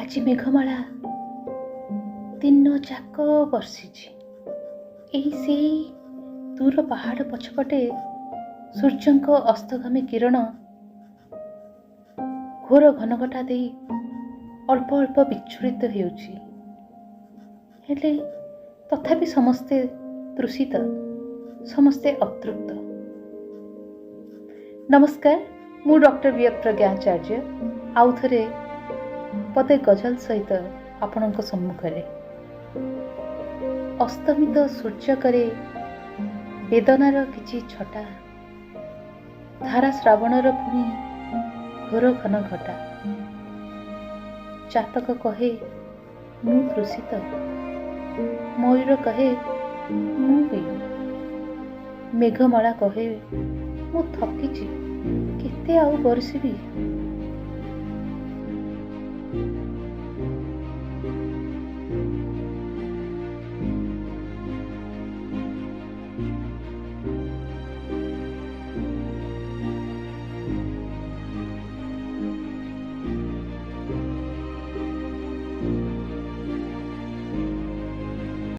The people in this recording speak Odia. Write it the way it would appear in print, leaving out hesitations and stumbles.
ଆଜି ମେଘମାଳା ଦିନ ଯାକ ବର୍ଷିଛି। ଏହି ସେଇ ଦୂର ପାହାଡ଼ ପଛପଟେ ସୂର୍ଯ୍ୟଙ୍କ ଅସ୍ତଗାମୀ କିରଣ ଘୋର ଘନଘଟା ଦେଇ ଅଳ୍ପ ଅଳ୍ପ ବିଚ୍ଛୁରିତ ହେଉଛି। ହେଲେ ତଥାପି ସମସ୍ତେ ତୃଷିତ, ସମସ୍ତେ ଅତୃପ୍ତ। ନମସ୍କାର, ମୁଁ ଡକ୍ଟର ବି ପ୍ରଜ୍ଞା ଆଚାର୍ଯ୍ୟ ଆଉ ଥରେ ପଦେ ଗଜଲ ସହିତ ଆପଣଙ୍କ ସମ୍ମୁଖରେ। ଅସ୍ତମିତ ସୂର୍ଯ୍ୟ କରେ ବେଦନାର କିଛି ଛଟା, ଧାରା ଶ୍ରାବଣର ପୁଣି ଘୋର ଘନ ଘଟା। ଚାତକ କହେ ମୁଁ ତୃଷିତ, ମୟୂର କହେ ମୁଁ ବି, ମେଘମାଳା କହେ ମୁଁ ଥକିଛି, କେତେ ଆଉ ବରଷିବି।